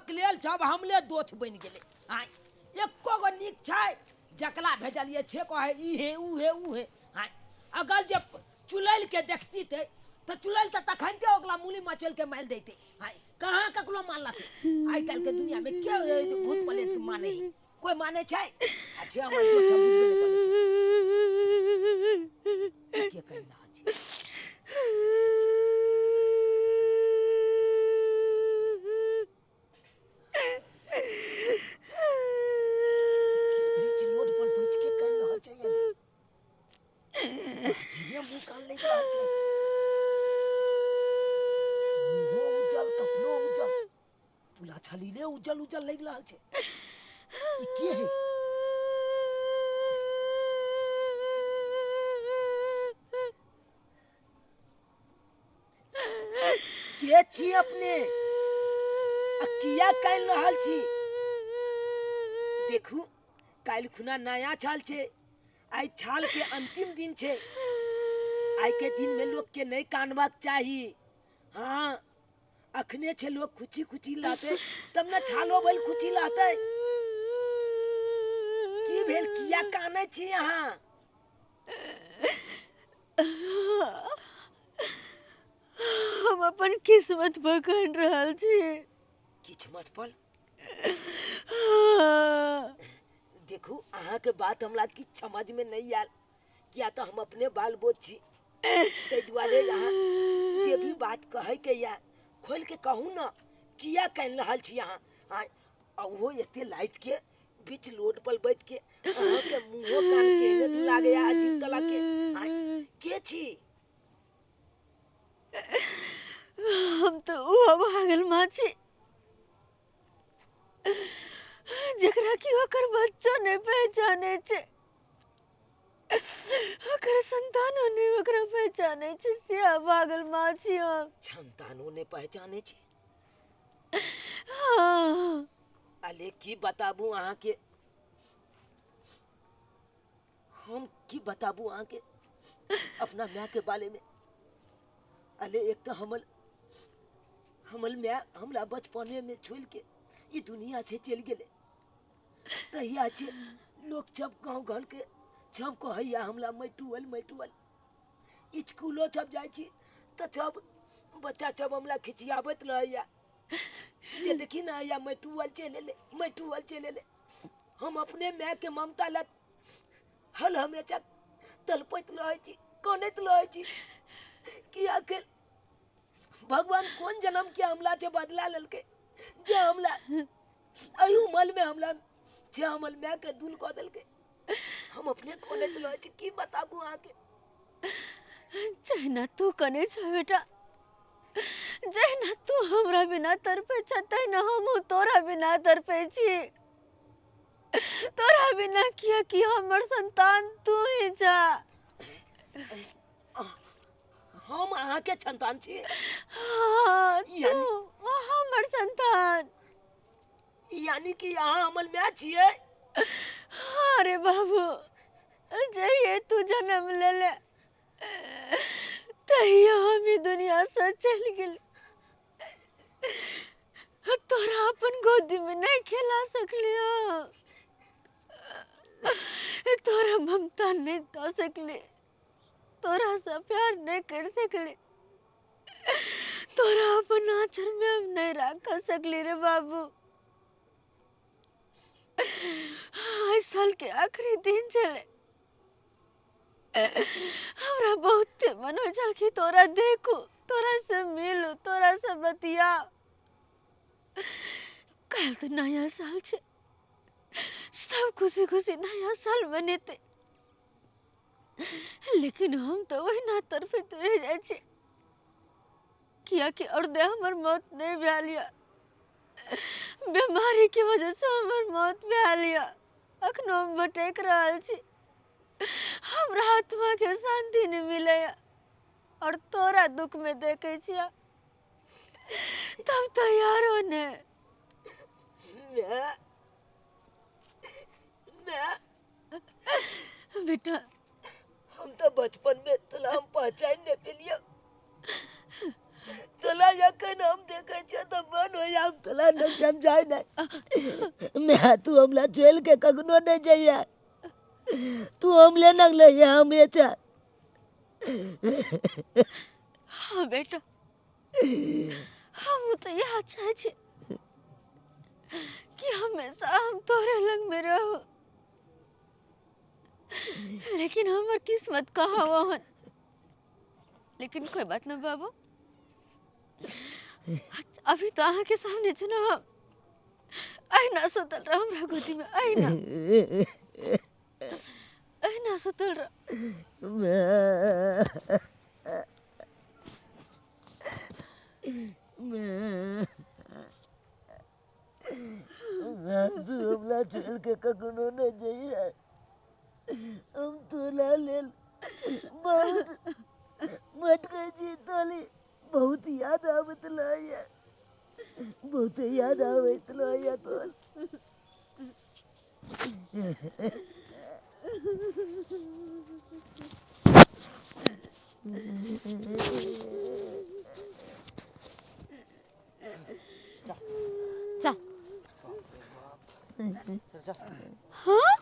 बकलेल सब हमले दोष बनि गेलै। आँय, एको गो नीक छै? जकला भेजलियै छे कहै ई हे ऊ हे ऊ हे। आँय, अगर जे चुड़ैल के देखती ते तऽ चुड़ैल तऽ तखनते ओकरा मूली मचोल के मारि दैते। आँय, कहाँ ककरो मानलक? आइ काल्हि के दुनिया में के भूत प्रेत के माने है? कोई माने छै? अच्छे हमर दोस्त सब बुझबे नहि करै छै। ई के कहि रहल छै? के बीच रोड पर बैठ के कहि रहल छै एना? अजीबे मुँह कान लागि रहल छै, मुँहो उज्जल, कपड़ो उज्जल, पूरा छलीले उज्जल उज्जल लागि रहल छै। ई के है? के छी अपने आ किया कानि रहल छी? देखू, काल्हि खुना नया छाल छै, आइ छाल के अंतिम दिन छै। आइ के दिन में लोग के नहीं कानबाक चाही। हाँ, अखने छै लोग खुशी खुशी रहते तब ने छालो भेल खुशी रहते। की भेल, किया कानै छी अहाँ? हम अपन किस्मत पकड़ रहल छी। किस्मत पर? देखू, अहाँके बात हमरा किछु समझमे नहि आयल, किया तऽ हम अपने बाल बोध छी, ताहि दुआरे अहाँ जे भी बात कहैके यऽ खोलि के कहू ने। किया कानि रहल छी अहाँ? आँय, आ ओहो एते लाइटके बीच रोड पर बैठ के अहाँके मुँहो कान केहने दू लागैया, अजीब तरह के। आँय, के छी? हम तऽ ओ अभागल माँ छी जकरा कि ओकर बच्चो नहि पहचानै छै, ओकर संतानो नहि ओकरा पहचानै छै, से अभागल माँ छी हम। संतानो नहि पहचानै छै? हाँ। अले की बताबू अहाँके हम, की बताबू अहाँके अपना माय के बारे में। अले एक तऽ हमर हमर माय हमरा बचपने में छोड़ि के ई दुनिया से चलि गेलै। तहिया छै लोक सब गाँव घर के सब कहैया हमरा मैटुअल मैटुअल। स्कूलो सब जाइ छी तऽ सब बच्चा सब हमरा खिचियाबैत रहैया जे देखी ने या मैटुअल चलि एलै, मैटुअल चलि एलै। हम अपने मायके ममता लए हल हमेशा तलपैत रहै छी, कनैत रहै छी कि आखिर भगवान कोन जन्म के हमला से बदला लेलकै जे हमला एहि उमर में हमला जे हमर माय के दूल कऽ देलकै। हम अपने कनैत रहै छी, की बताबू अहाँके। जहिना तू कनै छ बेटा, जहिना तू हमरा बिना तड़पै छ, तहिना हमहूँ तोरा बिना तड़पै छी। तोरा बिना किया कि हमर संतान तू ही छ। हम अहाँके संतान छी? हाँ, तू हमर संतान। यानी कि अहाँ हमर माय छियै? हाँ रे बाबू, जहिए तू जन्म लेले तहिया हम ई दुनिया से चलि गेल। तोरा अपन गोदी में नहीं खेला सकलियो, तोरा ममता नहीं दऽ सकली, तोरा से प्यार नहीं कर सकली, तोरा अपन आंचल में हम नहीं राख सकली रे बाबू। आज साल के आखिरी दिन चले, हमरा बहुत मन हो छल कि तोरा देखू, तोरा से मिलू, तोरा से बतिया। कल तो नया साल छे, सब खुशी खुशी नया साल मनेते, लेकिन हम तो ओहिना तड़पैत रहि जाइ छी, कियाकि और हमर मौत नहीं भेल यऽ, बीमारी के वजह से हमर मौत भेल यऽ। अखनो हम भटकि रहल छी, हमरा आत्मा के शांति नहीं मिलैया, और तोरा दुख में देखे छिया तब तैयार होने। मैं मैं बेटा, हम तो बचपन में तोला हम पहचान नहीं पेलियो। तोला जखन हम देखै छियै तऽ मन होइया हम तोला नहि समझाय नहि। मैं तू हमला छोड़ि के कखनो नहि जइया। तू हमले नगले ये हमेशा। हाँ बेटा, हम तऽ इएह चाहै छी कि हमेशा हम तोहरे लग में रहू, लेकिन हमर किस्मत कहाँ वहन। लेकिन कोई बात ना बाबू, अभी तो अहाँ के सामने छै ना, हम अहिना सुतल रह हमरा गोदी में, अहिना अहिना सुतल रह। तू हमरा छोड़ के कखनो नहि जइहे। हम तोला लेल बहुत भटकै छी, तोली बहुत याद आबैत रहैया, बहुत याद आबैत रहैया तोर। चल। हाँ?